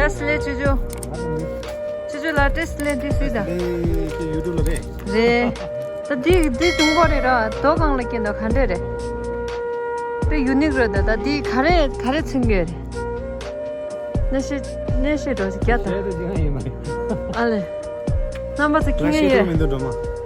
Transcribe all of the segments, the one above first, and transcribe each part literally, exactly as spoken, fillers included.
ཏེས་ལེ་ཆུ་ཆུ། ཆུ་ཆུ་ལ་ཏེས་ལེ་འདི་སུས་ད། ལེ་ཀི་ཡུ་ཊུབ་ལ་རེད། རེད། ད་འདི་འདི་དུང་པོ་རེད་ར། དོ་གང་ལ་སྐྱེ་འདུག་ག་འདྲ་རེད། དཔེ་ཡུ་ནིག་རེད་ད། ད་འདི་ག་རེ་ག་རེ་མཚོན་གྱི་ཡོད་རེད། གནས་བཤད་གནས་བཤད་འགྲོ་ཞིག་རྒྱ་ད། ཨ་ལེ། རྣམ་པ་ཚོ་ཁྱི་ངན་ཡོད། མི་འདུག་སྒྲོལ་མ།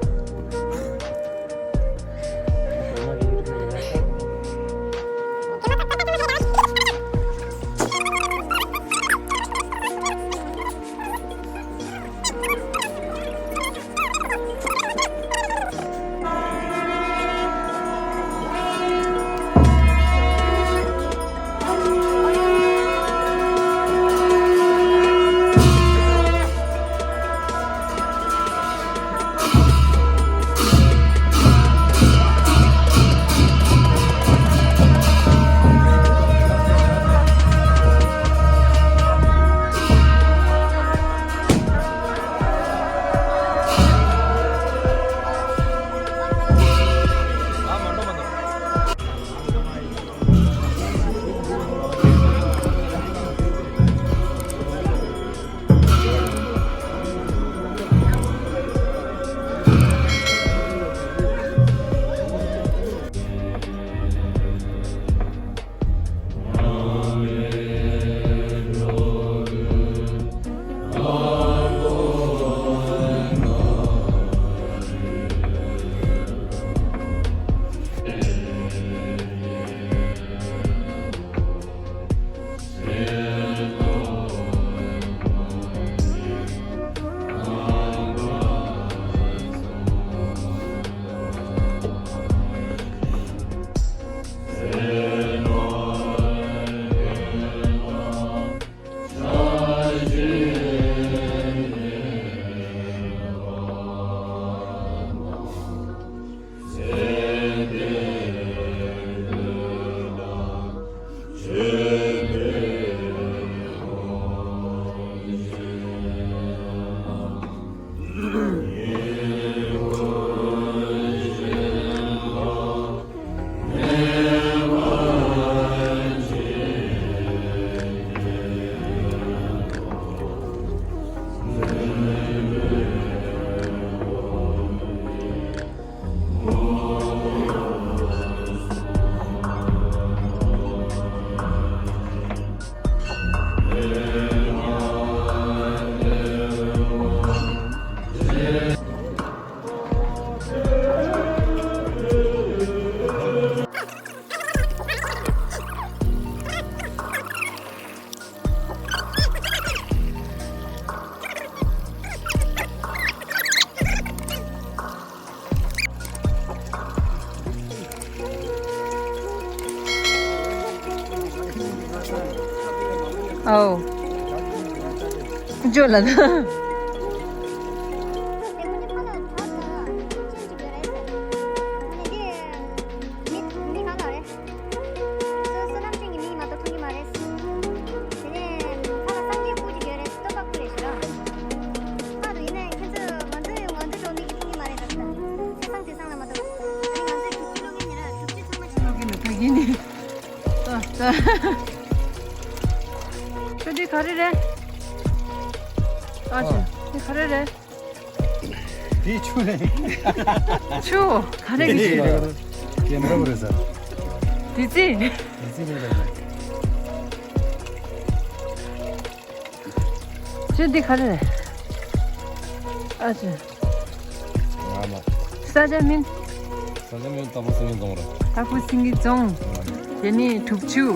ཨའོ། འཇོ་ལ་ན། སོ་སོ་ནམ་ཅན་གྱི་མིག་མ་གཏོགས་མཐོང་གི་མ་རེད། དེ་ནས་ཁ་ལ་སངས་རྒྱས་སྐུ་ཅིག་ཡོད་རེད། སྟོན་པ་སྐུ་རེད་ཞུ་རོགས། ཁ་རུ་ཡིན་ནའི་ཁྱེད་ཚོས་ང་ཚོའི་ང་ཚོའི་འགྲོ་མི་གི་མཐོང་གི་མ་རེད་ད། ཁ་སང་དེ་སང་ལ་མ་གཏོགས། ཨ་ནི་ང་ཚོའི་དྲུག་ཅུ་སློབ་གཉེར་ནི་ར་དྲུག་ཅུ་ཚང་མ་ཞིག་སློབ་གཉེར་ནི་ད་གིན་ནི། ད་ད། ཁྱོད་འདི་ག་རེ་རེད། ཨ་ཅེ། འདི་ག་རེ་རེད། དེ་ཆུ་རེད། ཆུ། ག་རེ་གི་ཆུ། རྒན་པ་རེད་ས། དེ་ཙི། དེ་ཙི་རེད་ལ། ཆུ་འདི་ག་རེ་རེད། ཨ་ཅེ། ང་མ། ས་ཆ་མིན། ད་ལྟ་མོན་སྟག་ཕུ་སེང་གེ་རྫོང་རེད། སྟག་ཕུ་སེང་གེ་རྫོང་། དེ་ནས་གྲུབ་ཆུ།